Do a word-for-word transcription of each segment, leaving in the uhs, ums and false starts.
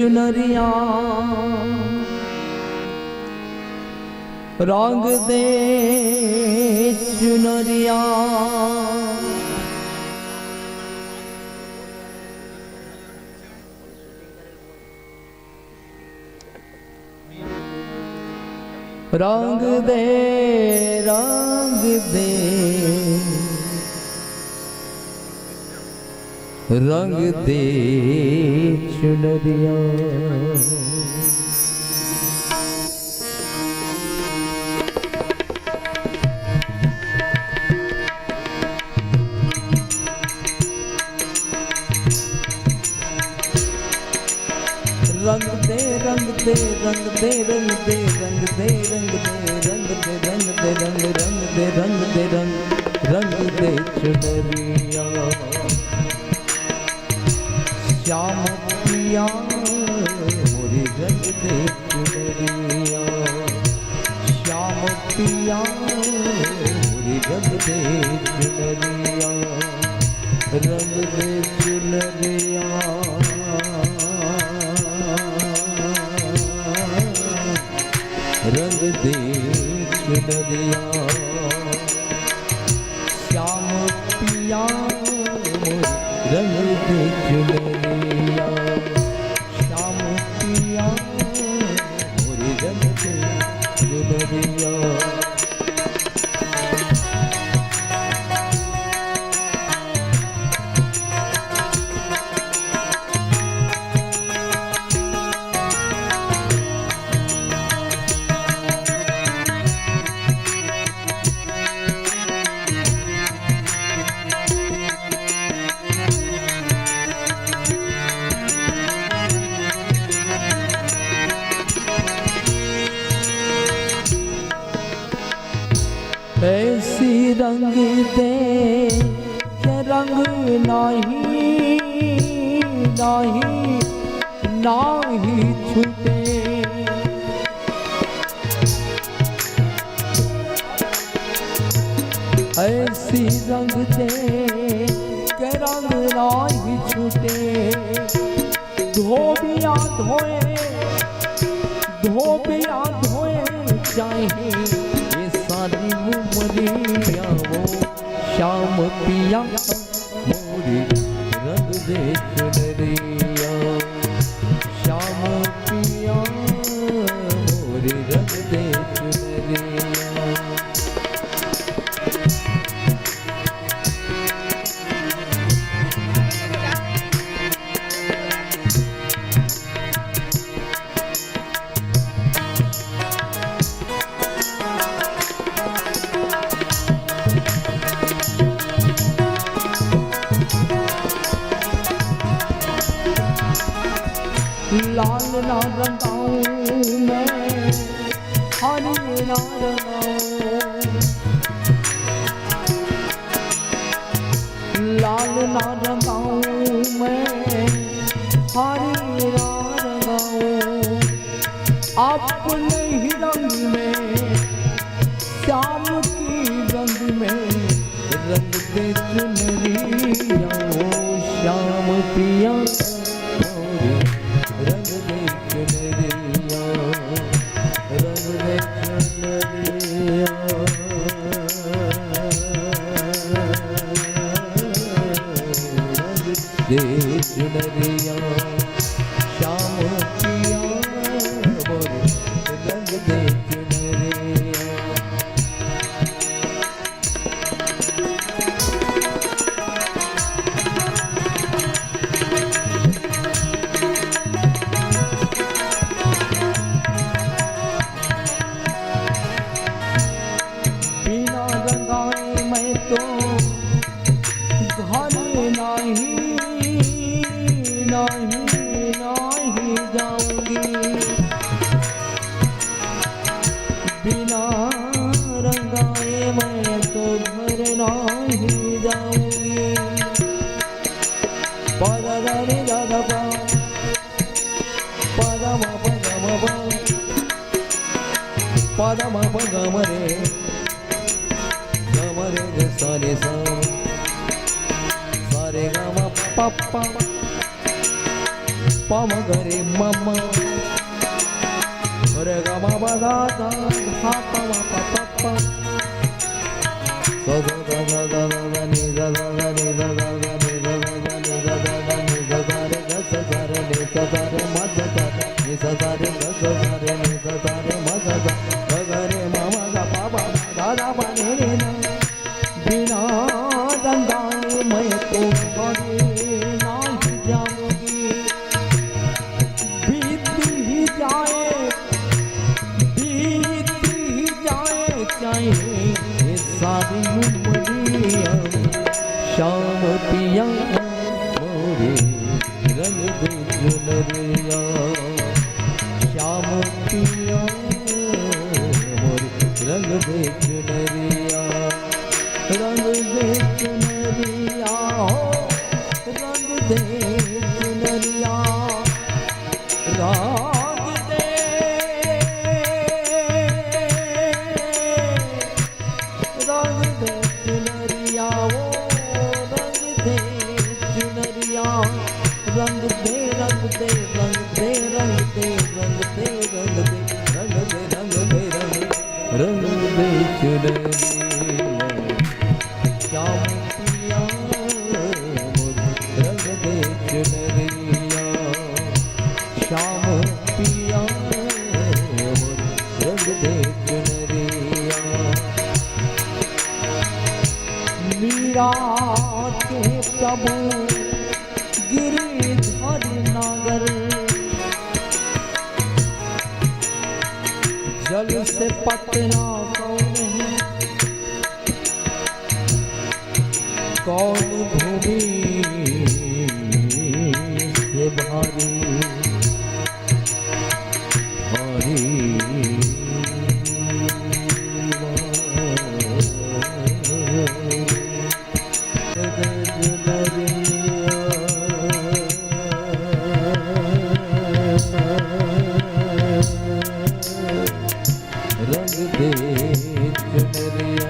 चुनरिया, रंग दे चुनरिया। रंग दे, रंग दे, रंग दे चुनरिया। रंग दे, रंग दे, रंग दे, रंग दे, रंग दे, रंग दे, रंग दे, रंग दे, रंग दे, रंग दे, रंग, रंग दे चुनरिया। श्याम पिया मोरी रंग दे चुनरिया। श्याम पिया मोरी रंग दे चुनरिया। रंग दे चुनरिया, रंग दे चुनरिया। श्याम पिया मोर रंग दे चुनरिया। श्याम पिया मोर रंग दे चुनरिया। ऐसी रंग दे के रंग नाही, नाही, नाही छूटे। ऐसी रंग दे के रंग नाही छूटे। धोबिया धोए, धोबिया धोए चाहे ये सारी उमरिया वो श्याम पिया मोरी रंग दे चुनरिया। श्याम पिया मोरी रंग दे चुनरिया। लाल ना रंगाऊं मैं, हरी ना रंगाऊं। लाल ना रंगाऊं मैं, हरी ना रंगाऊं। अपने ही रंग में, श्याम की रंग में, रंग दे चुनरिया ओ श्याम पिया। रंग दे चुनरिया, रंग दे चुनरिया, रंग दे चुनरिया, श्याम पिया मोर रंग दे चुनरिया। बिना रंगाए मैं तो घर नाही, नाही, नाही जाऊंगी। बिना रंगाए मैं तो घर नाही जाऊंगी। पा दा दा रे दा दा पा, पा दा मा पा गा मा पा, पा दा मा पा गा मा रे, गा मा रे रे सा रे सा, सा रे गा मा पा पा। पम गरे मम। रे ग म प ध ध ध प म प प प। स स the the the the the नि द द द नि द द द नि द द द नि द द द नि द द रे ग स स रे नि स स रे म स स रे नि स स रे ग स स रे नि स स रे म स स ग ग रे म म ग प प ध ध प नि नि ध। बिना रंगाए मैं तो घरे नाही जाऊंगी। बीत ही जाए, बीत ही जाए, चाहे ये सारी उमरिया, श्याम पिया मोरे रंग दे चुनरिया, श्याम पिया मोरे रंग दे चुनरिया, रंग दे चुनरिया हो, रंग दे चुनरिया, रंग दे, रंग दे चुनरिया हो, रंग दे चुनरिया, रंग दे, रंग दे, रंग दे, रंग दे, रंग दे, रंग दे, रंग दे, रंग दे, रंग दे चुनरिया। श्याम पिया मोर रंग दे चुनरिया, श्याम पिया मोर रंग दे चुनरिया। मीरा के प्रभु गिरधर नगर, जल से पतला कौन है, कौन भूमि से भारी, भारी। रंग दे चुनरिया,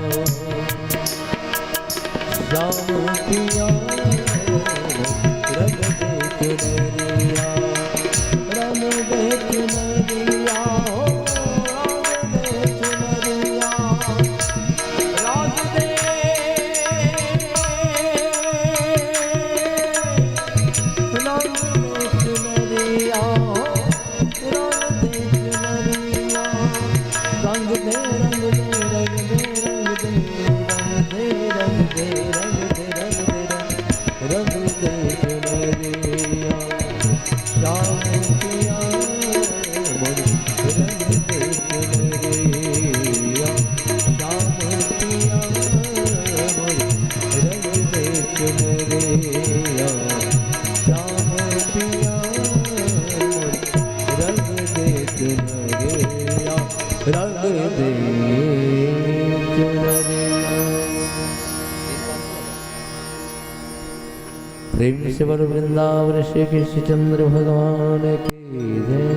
श्याम पिया, रंग दे चुनरिया, रंग दे चुनरिया, हो, रंग दे चुनरिया, रंग दे, रंग दे चुनरिया, रंग दे चुनरिया, रंग दे, रंग दे, रंग दे, रंग दे, रंग दे, रंग दे, रंग दे, रंग दे, रंग दे चुनरिया, श्याम पिया मोर रंग दे चुनरिया, श्याम पिया मोर रंग दे चुनरिया, श्याम पिया मोर रंग दे चुनरिया, रंग दे चुनरिया। प्रेम से बोलो वृंदावन श्री कृष्ण चंद्र भगवान की जय।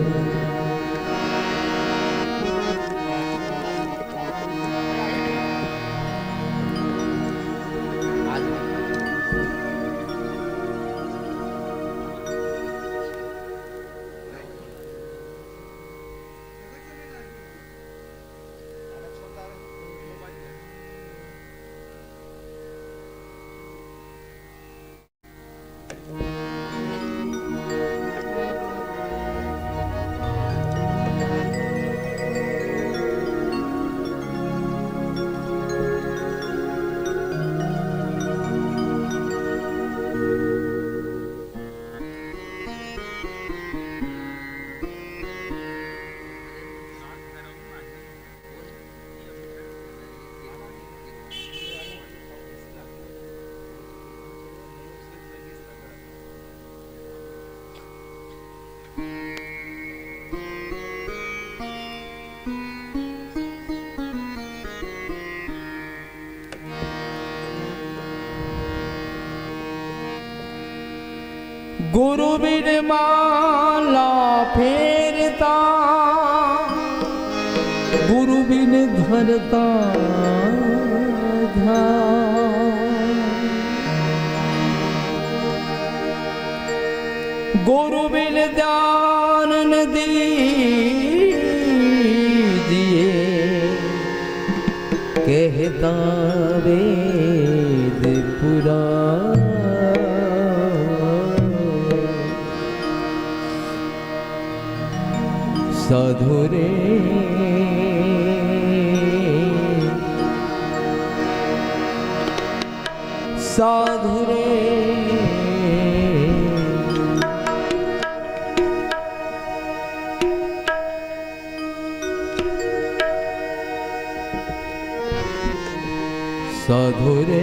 गुरु बिन माला फेरता, गुरु बिन धरता ध्यान। गुरु बिन ज्ञान न दीजिए, कहता वेद पुराण। साधु रे, साधु रे, साधु रे।